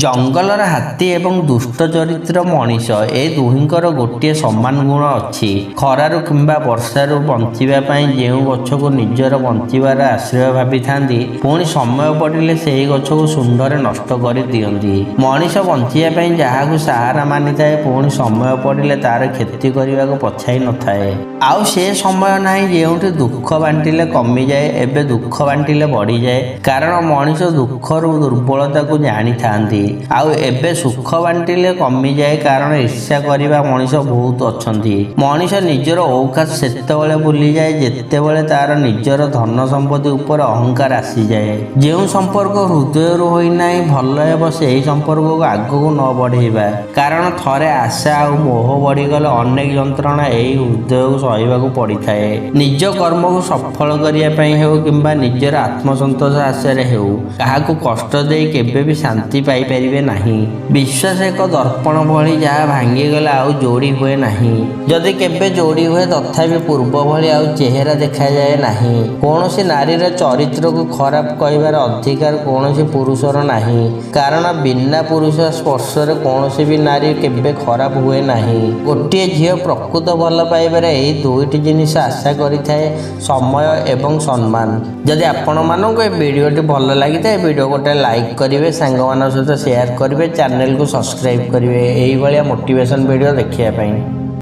ଜଙ୍ଗଲର ହାତୀ ଏବଂ ଦୁଷ୍ଟ ଚରିତ୍ର ମଣିଷ, ଏ ଦୁହିଁଙ୍କର ଗୋଟିଏ ସମାନ ଗୁଣ ଅଛି। ଖରାରୁ କିମ୍ବା ବର୍ଷାରୁ ବଞ୍ଚିବା ପାଇଁ ଯେଉଁ ଗଛକୁ ନିଜର ବଞ୍ଚିବାର ଆଶ୍ରୟ ଭାବିଥାନ୍ତି, ପୁଣି ସମୟ ପଡ଼ିଲେ ସେହି ଗଛକୁ ଶୁଣ୍ଢରେ ନଷ୍ଟ କରିଦିଅନ୍ତି। ମଣିଷ ବଞ୍ଚିବା ପାଇଁ ଯାହାକୁ ସାହାରା ମାନିଥାଏ, ପୁଣି ସମୟ ପଡ଼ିଲେ ତାର କ୍ଷତି କରିବାକୁ ପଛାଇ ନଥାଏ। ଆଉ ସେ ସମୟ ନାହିଁ ଯେଉଁଠି ଦୁଃଖ ବାଣ୍ଟିଲେ କମିଯାଏ, ଏବେ ଦୁଃଖ ବାଣ୍ଟିଲେ ବଢ଼ିଯାଏ। କାରଣ ମଣିଷ ଦୁଃଖରୁ ଦୁର୍ବଳତାକୁ ଜାଣିଥାନ୍ତି। ଆଉ ଏବେ ସୁଖ ବାଣ୍ଟିଲେ କମିଯାଏ, କାରଣ ଈର୍ଷା କରିବା ମଣିଷ ବହୁତ ଅଛନ୍ତି। ମଣିଷ ନିଜର ଔକାତ ସେତେବେଳେ ଭୁଲିଯାଏ, ଯେତେବେଳେ ତାର ନିଜର ଧନ ସମ୍ପତ୍ତି ଉପରେ ଅହଙ୍କାର ଆସିଯାଏ। ଯେଉଁ ସମ୍ପର୍କ ହୃଦୟରୁ ହୋଇନାହିଁ, ଭଲ ହେବ ସେହି ସମ୍ପର୍କକୁ ଆଗକୁ ନ ବଢ଼େଇବା। କାରଣ ଥରେ ଆଶା ଆଉ ମୋହ ବଢ଼ିଗଲେ ଅନେକ ଯନ୍ତ୍ରଣା ଏହି ହୃଦୟକୁ ସହିବାକୁ ପଡ଼ିଥାଏ। ନିଜ କର୍ମକୁ ସଫଳ କରିବା ପାଇଁ ହେଉ କିମ୍ବା ନିଜର ଆତ୍ମସନ୍ତୋଷ ଆଶାରେ ହେଉ, କାହାକୁ କଷ୍ଟ ଦେଇ କେବେ ବି ଶାନ୍ତି ପାଇପାରିବେ ନାହିଁ। ବିଶ୍ୱାସ ଏକ ଦର୍ପଣ ଭଳି, ଯାହା ଭାଙ୍ଗିଗଲେ ଆଉ ଯୋଡ଼ି ହୁଏ ନାହିଁ। ଯଦି କେବେ ଯୋଡ଼ି ହୁଏ, ତଥାପି ପୂର୍ବ ଭଳି ଆଉ ଚେହେରା ଦେଖାଯାଏ ନାହିଁ। କୌଣସି ନାରୀର ଚରିତ୍ରକୁ ଖରାପ କହିବାର ଅଧିକାର କୌଣସି ପୁରୁଷର ନାହିଁ। କାରଣ ବିନା ପୁରୁଷ ସ୍ପର୍ଶରେ କୌଣସି ବି ନାରୀ କେବେ ଖରାପ ହୁଏ ନାହିଁ। ଗୋଟିଏ ଝିଅ ପ୍ରକୃତ ଭଲ ପାଇବାରେ ଏହି ଦୁଇଟି ଜିନିଷ ଆଶା କରିଥାଏ, ସମୟ ଏବଂ ସମ୍ମାନ। ଯଦି ଆପଣମାନଙ୍କୁ ଏ ଭିଡ଼ିଓଟି ଭଲ ଲାଗିଥାଏ, ଭିଡ଼ିଓ ଗୋଟେ ଲାଇକ୍ କରିବେ, ସାଙ୍ଗମାନଙ୍କ ସହିତ ସେୟାର କରିବେ, ଚ୍ୟାନେଲକୁ ସବସ୍କ୍ରାଇବ୍ କରିବେ ଏଇଭଳିଆ ମୋଟିଭେସନ୍ ଭିଡ଼ିଓ ଦେଖିବା ପାଇଁ।